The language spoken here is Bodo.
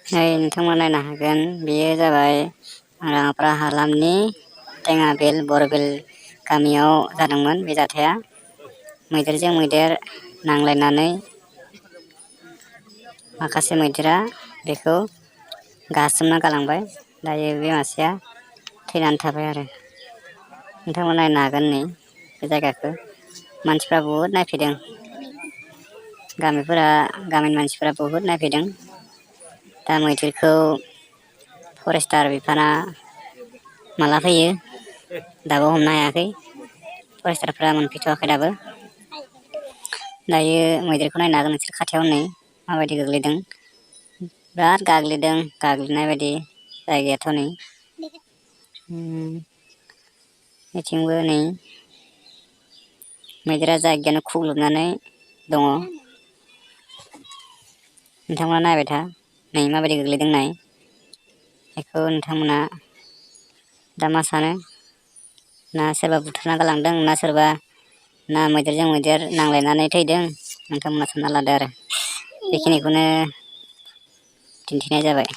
नोंथांमोना नायनो हागोन बेयो जाबाय राङापारा हालामनि टेङाबिल बरबिल गामियाव जादोंमोन बे जाथाया। मैदेरजों मैदेर नांलायनानै माखासे मैदेरा बेखौ गासोमना गालांबाय। दायो बे मासेया थैनानै थाबाय आरो। नोंथांमोना नायनो हागोन नै बे जायगाखौ मानसिफ्रा बहुद नायफैदों। गामिनि मानसिफोरा बहुद नायफैदों। दा मैदेरखौ फरेस्टार बिफाना माला फैयो दाबो हमनो हायाखै। फरेस्टारफ्रा मोनफैथ'वाखै दाबो। दायो मैदेरखौ नायनो हागोन नोंसोर खाथियाव नै माबायदि गोग्लैदों। बिराद गाग्लिदों गाग्लिनाय बायदि जायगायाथ' नै बेथिंबो नै मैदेरा जायगायानो खुग्लुबनानै दङ। नोंथांमोना नायबाय था नै माबायदि गोग्लैदों नाय। बेखौ नोंथांमोना दा मा सानो? ना सोरबा बुथारना गालांदों ना मैदेरजों मैदेर नांलायनानै थैदों नोंथांमोना सानना लादो आरो। बेखिनिखौनो दिन्थिनाय जाबाय।